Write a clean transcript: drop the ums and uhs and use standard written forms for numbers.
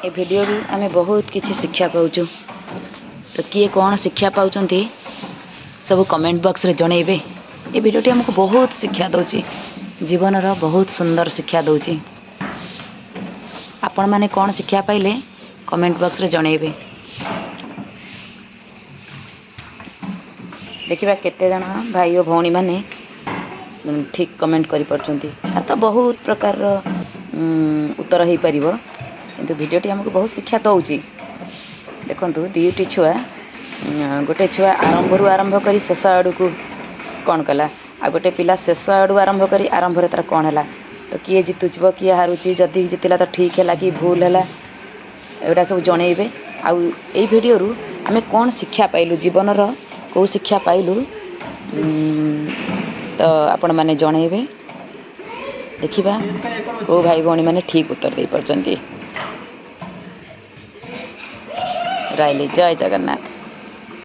ଏ ଭିଡ଼ିଓରୁ ଆମେ ବହୁତ କିଛି ଶିକ୍ଷା ପାଉଛୁ। ତ କିଏ କ'ଣ ଶିକ୍ଷା ପାଉଛନ୍ତି ସବୁ କମେଣ୍ଟ ବକ୍ସରେ ଜଣେଇବେ। ଏ ଭିଡ଼ିଓଟି ଆମକୁ ବହୁତ ଶିକ୍ଷା ଦେଉଛି, ଜୀବନର ବହୁତ ସୁନ୍ଦର ଶିକ୍ଷା ଦେଉଛି। ଆପଣମାନେ କ'ଣ ଶିକ୍ଷା ପାଇଲେ କମେଣ୍ଟ ବକ୍ସରେ ଜଣେଇବେ। ଦେଖିବା କେତେ ଜଣ ଭାଇ ଓ ଭଉଣୀମାନେ ଠିକ୍ କମେଣ୍ଟ କରିପାରୁଛନ୍ତି। ଆଉ ତ ବହୁତ ପ୍ରକାରର ଉତ୍ତର ହେଇପାରିବ, କିନ୍ତୁ ଭିଡ଼ିଓଟି ଆମକୁ ବହୁତ ଶିକ୍ଷା ଦେଉଛି। ଦେଖନ୍ତୁ, ଦୁଇଟି ଛୁଆ, ଗୋଟେ ଛୁଆ ଆରମ୍ଭରୁ ଆରମ୍ଭ କରି ଶେଷ ଆଡ଼କୁ କ'ଣ କଲା, ଆଉ ଗୋଟେ ପିଲା ଶେଷ ଆଡ଼ୁ ଆରମ୍ଭ କରି ଆରମ୍ଭରେ ତା'ର କ'ଣ ହେଲା। ତ କିଏ ଜିତୁଥିବ, କିଏ ହାରୁଛି, ଯଦି ଜିତିଲା ତ ଠିକ୍ ହେଲା କି ଭୁଲ ହେଲା, ଏଗୁଡ଼ା ସବୁ ଜଣେଇବେ। ଆଉ ଏଇ ଭିଡ଼ିଓରୁ ଆମେ କ'ଣ ଶିକ୍ଷା ପାଇଲୁ, ଜୀବନର କେଉଁ ଶିକ୍ଷା ପାଇଲୁ, ତ ଆପଣମାନେ ଜଣେଇବେ। ଦେଖିବା କେଉଁ ଭାଇ ଭଉଣୀମାନେ ଠିକ୍ ଉତ୍ତର ଦେଇପାରୁଛନ୍ତି। ରହିଲି, ଜୟ ଜଗନ୍ନାଥ।